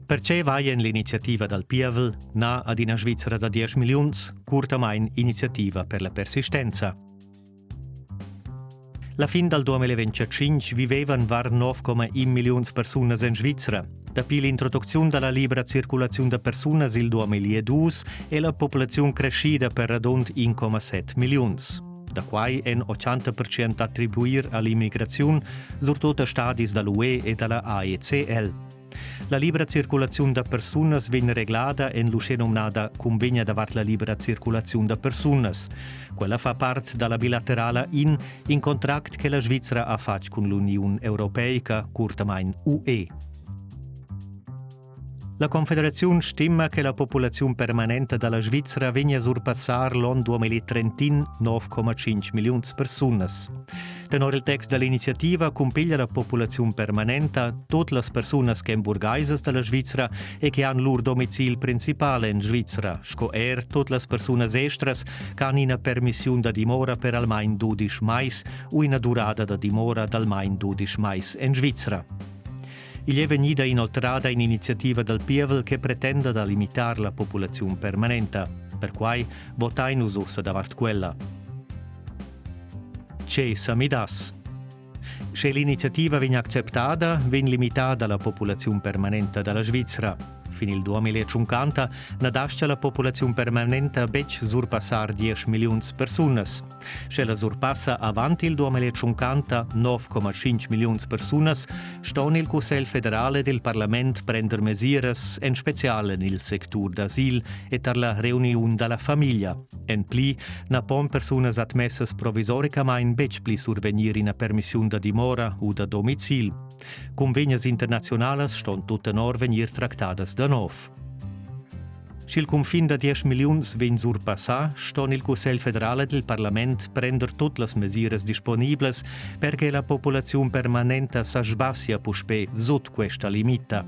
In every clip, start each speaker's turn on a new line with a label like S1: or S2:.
S1: Perche vai en l'iniziativa dal pievel na ad ina Svizra da 10 milliuns, curtamain iniziativa per la persistenza. La fin dal 2025 vivevan var 9,1 milliuns persunas en Svizra. Dapi l'introducziun da la libra circulaziun da persunas il 2002 è la populaziun creschida per radund 1,7 milliuns. Da quai èn 80% attribuir a l'immigraziun, surtut a stadis da l'UE e da la AECL. La libra circulaziun da persunas vegn reglada en l'uschenumnada cunvegna davart la libra circulaziun da persunas. Quella fa part da la bilaterala in in contract che la Svizra ha fatg cun l'Uniun europeica, curtamain UE. La Confederaziun stima che la populaziun permanenta da la Svizra vegnia a surpassar l'onn 2031 9,5 milliuns persunas. Tenor il text da l'iniziativa cumpiglia la populaziun permanenta tut las persunas ch'èn burgaisas da la Svizra e che han lur domicil principal en Svizra, sco er tut las persunas estras che han ina permissiun da dimora per almain dudisch mais u ina durada da dimora d'almain dudisch mais en Svizra. Igl è vegnida inoltrada in'iniziativa dal pievel che pretenda da limitar la populaziun permanenta. Perquai votain nus ussa davart quella. Tge sa midass? Sche l'iniziativa vegn acceptada, vegn limitada la populaziun permanenta da la Svizra. Fin il 2050 na dastga la populaziun permanenta betg surpassar 10 milliuns persunas. Sche la surpassa avant il 2050 9,5 milliuns persunas, ston il Cussegl federal ed il parlament prender mesiras, en spezial en il sectur d'asil e tar la reuniun da la famiglia. En pli na pon persunas admessas provisoricamain betg pli survegnir ina permissiun da dimora u da domicil. Cunvegnas internaziunalas ston tut tenor vegnir tractadas da nov. Sch'il cunfin da diesch milliuns vegn surpassà, ston il Cussegl federal ed il parlament prender tut las mesiras disponiblas per che la populaziun permanenta sa sbassia puspè sut questa limita.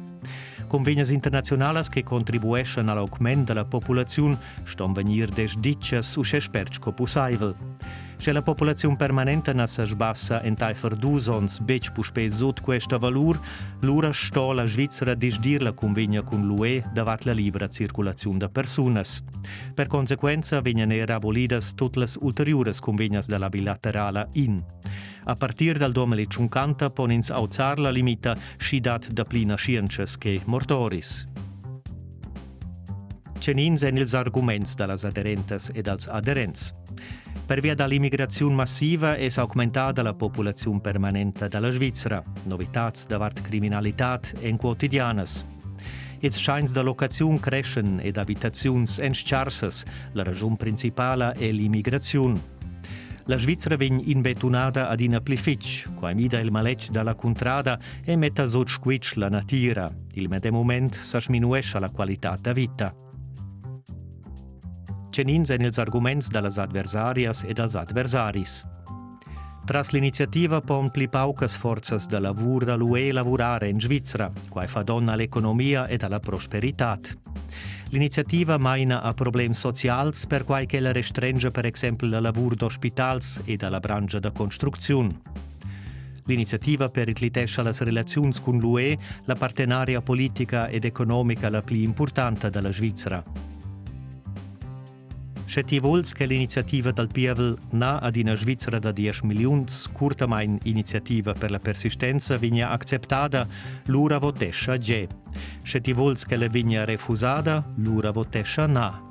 S1: Cunvegnas internaziunalas che contribueschan al augment da la populaziun ston vegnir desditgas uschè spert sco pussaivel. Sche la populaziun permanenta na sa sbassa entaifer dus onns betg puspè sut questa valur, lura sto la Svizra desdir la cunvegna cun l'UE davart la libra circulaziun da persunas. Per consequenza vegnan er abolidas tut las ulteriuras cunvegnas da la bilaterala in. A partir dal 2050 pon ins auzar la limita, sch'i dat dapli naschientschas che mortoris. Tgenins èn ils arguments da las aderentas e dals aderents? Pervia da l'immigraziun massiva è s'augmentada la populaziun permanenta da la Svizra. Novitads davart criminalitad èn quotidianas. Ils tschains da locaziun creschan ed abitaziuns èn stgarsas. La raschun principala è l'immigraziun. La Svizra vegn inbetunada adina pli fitg. Quai mida il maletg da la cuntrada e metta sut squitsch la natira. Il medem mument sa sminuescha la qualitad da vita. Tgenins èn ils arguments da las adversarias e dals adversaris? Tras l'iniziativa pon pli paucas forzas da lavur da l'UE lavurar en Svizra. Quai fa donn a l'economia ed a la prosperitad. L'iniziativa maina a problems socials, perquai ch'ella restrengia per exempel la lavur d'ospitals e da la branscha da construcziun. L'iniziativa periclitescha las relaziuns cun l'UE, la partenaria politica ed economica la pli impurtanta da la Svizra. Sche ti vuls che l'iniziativa dal pievel na ad ina Svizra da 10 milliuns, curtamain iniziativa per la persistenza vegnia acceptada, lura votescha G. Sche ti vuls ch'ella vegnia refusada, lura votescha na.